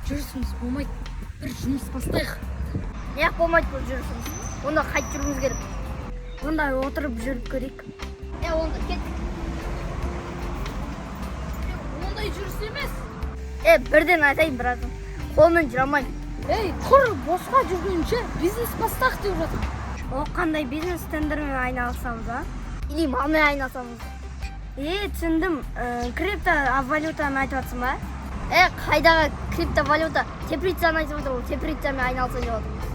Жүрісіміз болмайды, бір жұмыс бастайық. Неғып болмайды бұл жүрісіміз? Онда қайтып жүруіміз керек. Онда отырып жүріп көрейік. Е, онда кеттік. Ондай жүріс емес. Е, бірден айтайын, братан. Қолмен жүре алмаймын. Ей, құр босқа жүргенше бизнес бастайық деп жатыр. О, қандай бизнес, тендермен айналысамыз, а? Или малмен айналысамыз. Е, түсіндім. Криптовалютаны айтып жатсың ба? Е, қайдағы криптовалюта? Теплицаны айтып отыр ғой, теплицамен айналысайын деп жатырмыз.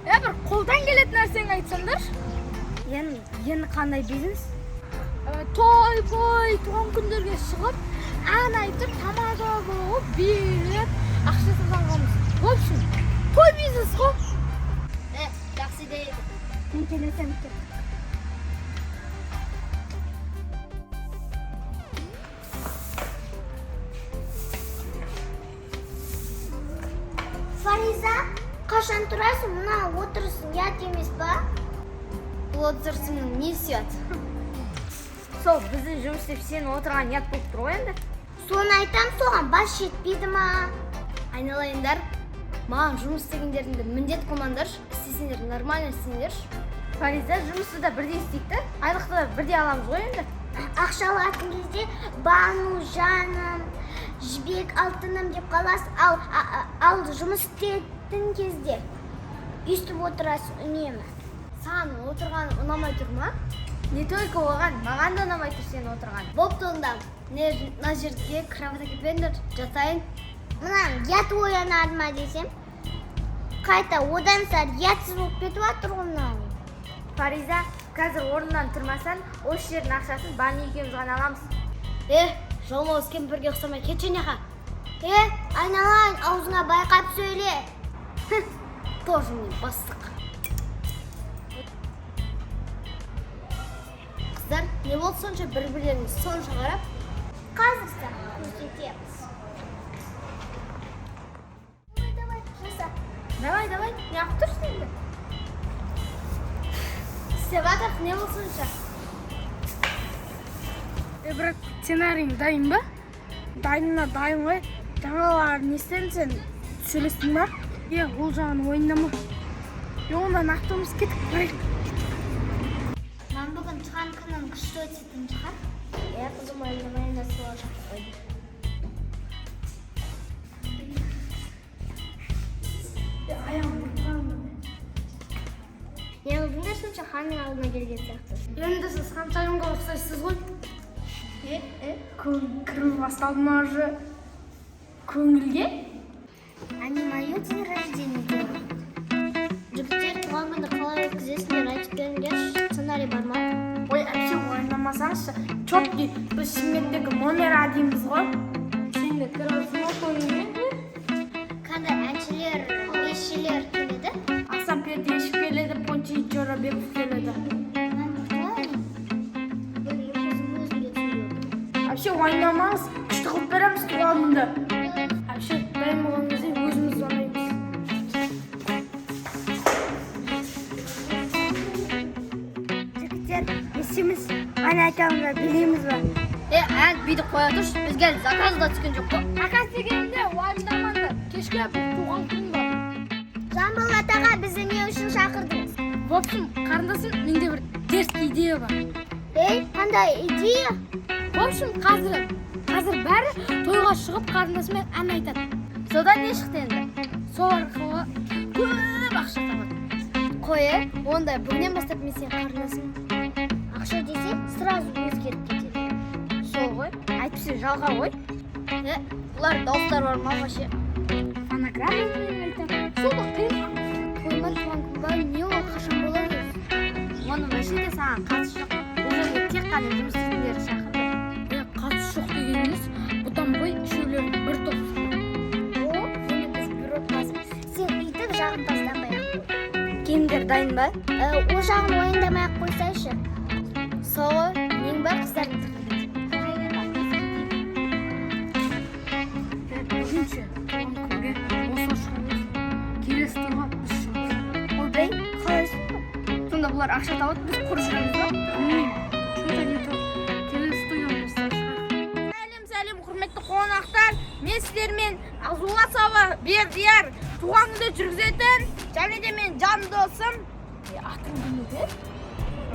Е, бір қолдан келетін нәрсені айтсаңдаршы. Енді қандай бизнес? Той бой, туған күндерге шығып, ән айтып, тамаша болып, билеп, ақша салғанбыз. В общем, той бизнес қой. Е, жақсы идея екен. Мен келесем. Фариза, қашан тұрасың? Мына отырысың ұят емес па? Бұл отырысымның несі ұят? Сол біздің жұмыс істеп сен отырған ұят болып тұр ғой енді. Соны айтам, соған бас жетпейді ма? Айналайындар, маған жұмыс істегендеріңді міндет қылмаңдаршы, істесеңдер нормально істеңдерші. Фариза, жұмысты да бірдей істейік та, айлықты да бірдей аламыз ғой енді. Ақша алатын кезде Бану жаным, Жібек алтыным деп қаласың, ал жұмыс істейтін кезде өйстіп отырасың үнемі. Саған отырған ұнамай тұр ма? Не только оған, маған да ұнамай тұр сен отырған. Бопты онда, мына жерге кровать әкеліп беріңдер, жатайын. Мына ұят оянады ма десем, қайта одан сәрі ұятсыз болып кетіп жатыр ғой мынау. Фариза, қазір орнынан тұрмасаң, осы жердің ақшасын Бани екеуміз ғана аламыз. Е, жалмауыз кемпірге ұқсамай кетші неға. Е, айналайын, аузыңа байқап сөйле. Тоже мне бастық. Қыздар, не болды сонша бір-бірлеріңіз сонша қарап? Қазір саған көрсетеміз. Давай, давай, жаса. Давай, давай, неғып тұрсың енді? Істеп жатырық, не болды сонша? Е, брат, сценарийің дайын ба? Дайынына дайын ғой. Жаңаларын не істедің сен? Сөйлестің ба? Е, ол жағын уайымдама. Е, онда нақтымыз, кеттік, барайық. Мам, бүгін туған күнің күшті өтетін шығар. Иә, қызым, уайымдамай да солай шақырып қойды. Е, аяғым ұрып қалды. Не қылдыңдар сонша ханның алдына келген сияқты? Енді сіз ханшайымға ұқсайсыз ғой. Е, е. Көңіл басталды ма уже? Көңілге? Они мое день рождения делают. Жігіттер, туған күнді қалай өткізесіңдер, айтып беріңдерші. Сценарий бар ма? Ой, әпше, уайымдамасаңызшы. Четкий, біз Шымкенттегі номер одинбіз ғой. Сен де кіресің ғой көңілге. Қандай әншілер, бишілер келеді? Асан Пердешев келеді, Пончик Жорабеков келеді. Мен қалай? Мен өзім де түсінбей отырмын. Әпше, уайымдамаңыз, күшті қылып береміз туған күнді. Әпше, дайын болған кезде өзіміз звондаймыз. Жігіттер, не істейміз? Ән айтамыз ба, билейміз ба? Е, ән биді қоя тұршы, бізге әлі заказ да түскен жоқ қой. Заказ дегенде уайымдамаңдар. Кешке бір туған күн бар. Жанболат аға, бізді не үшін шақырдыңыз? В общем, қарындасым, менде бір дерзкий идея бар. Ей, қандай идея? В общем, қазір бәрі тойға шығып қарындасымен ән айтады. Содан не шықты енді? Сол арқылы көп ақша табады. Қой, е, онда бүгіннен бастап мен сенің қарындасым. Ақша десе, сразу өзгеріп кетеді. Сол ғой, әйтпесе жалға ғой. Е, бұлар дауыстар бар ма вообще? Фонограммамен айтады. Сол да қиын. Той ма, туған күн ба, не ол, қашан болады өзі? Оның вообще де саған қатысы жоқ. Бұл жерге тек қана жұмыс істейтіндерді шақырды. Е, қатысы жоқ дегеніңіз, бұдан былай үшеулерің бір топ. О, енді біз бір отбасымыз. Сен өйтіп жағымпазданбай ақ қой. Киімдер дайын ба? Ол жағын уайымдамай ақ қойсайшы. Сол ғой, нең бар қыздардың тірлігі? Бүгінше туған күнге осылай шығамыз. Келесі тойға біз шығамыз. Ойбай, қалайсың? Сонда бұлар ақша табады, біз құр жүреміз ба? Білмеймін, что-то не то. Келесі тойдан осылай шығайық. Сәлем, сәлем, құрметті қонақтар. Мен сіздермен Азуласова Бердияр туған күнді жүргізетін және де мен жан досым, атың кім еді?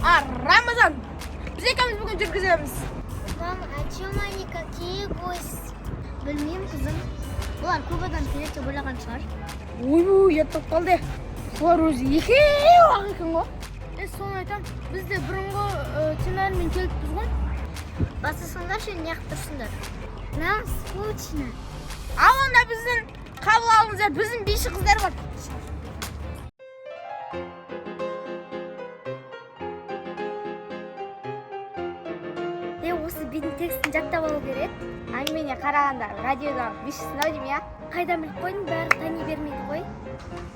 А, Рамазан. Біз екеуміз бүгін жүргіземіз. Мам, о чем они? Какие гости? Білмеймін, қызым. Бұлар көп адам келеді деп ойлаған шығар. Ойбу, ұят болып қалды. Бұлар өзі екеу ақ екен ғой. Е, соны айтам, біз де бұрынғы сценариймен келіппіз ғой. Басасыңдаршы, неғып тұрсыңдар? Нам скучно. Ал онда біздің қабыл алыңыздар, біздің биші қыздар бар. Е, осы бидің текстін жаттап алу керек. Әңгімеңе қарағанда радиодағы бишісің ау деймін, иә? Қайдан біліп қойдың, бәрі тани бермейді ғой.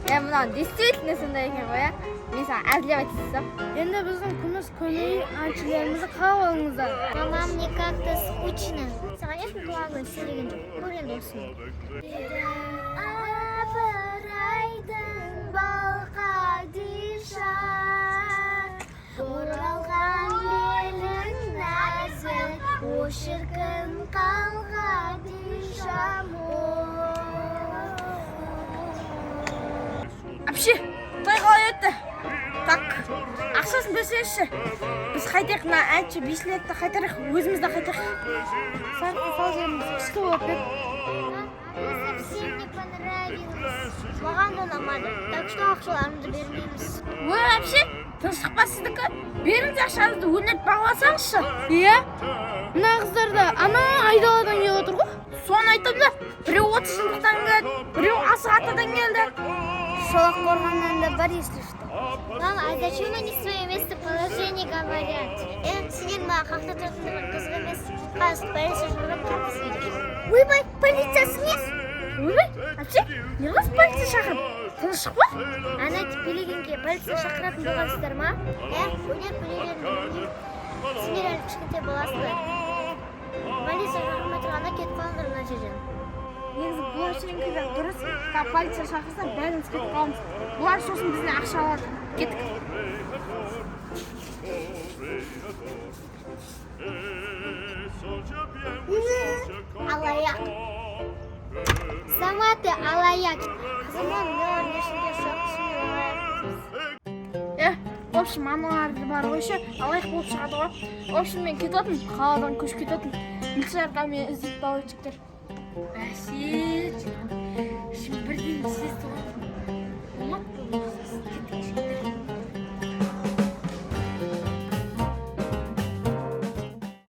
Е, мынау действительно сондай екен ғой, иә? Мен саған әзілдеп айта салсам. Енді біздің күміс көмей әншілерімізді қабыл алыңыздар. Мама, мне как-то скучно. Саған ешкім туған күн істеген жоқ. Көр енді осыны. Апырайдың Балқадиша, оралған елің нәзік, о шіркін Қалқадишам. Әпше, той қалай өтті? Так, ақшасын берсеңізші. Біз қайтайық, мына әнші бишілерді қайтарайық, өзіміз де қайтайық. Сарқы сал жеріміз күшті болып еді. Мне совсем не понравилось. Маған да ұнамады. Так что ақшаларымды бермейміз. Ой, әпше, тыныштық па сіздікі? Беріңіз ақшаңызды, өнерді бағаласаңызшы. Иә, мына қыздар да ана айдаладан келіп отыр ғой. Соны айтамын да, біреу 30 жылдықтан келді, біреу Асық атадан келді. Шолақ қорғаннан да бар, если что. Мама, а зачем они свое местоположение говорят? Э, сендер маған қақта тұратындығы қызық емес. Қазір полиция шақырып кетесіңдер. Ойбай, полициясы не? Ойбай, әпше, не қыласыз полиция шақырып? Тыныштық па? Ана айтып билегенге полиция шақыратын болғансыздар ма? Э, ойнап билегенді білмеймін. Сендер әлі кішкентай баласыңдар. Полиция шақырмай тұрғанда кетіп қалыңдар мына жерден. Негізі бұлар сенікі де дұрыс. Қазір полиция шақырса, бәріміз кетіп қаламыз. Бұлар сосын бізден ақша алады. Кеттік. Алаяқ. Сама ты алаяқ. Қызым, мыналар не үшін келіп алаяқ? Е, в общем, аналар бар ғой ше, алаяқ болып шығады ғой. В общем, мен кетіп жатырмын, қаладан көшіп кетіп жатырмын. Милициялар мені іздейді, баллончиктер. Бәсе, ішім бірден сезді ғой.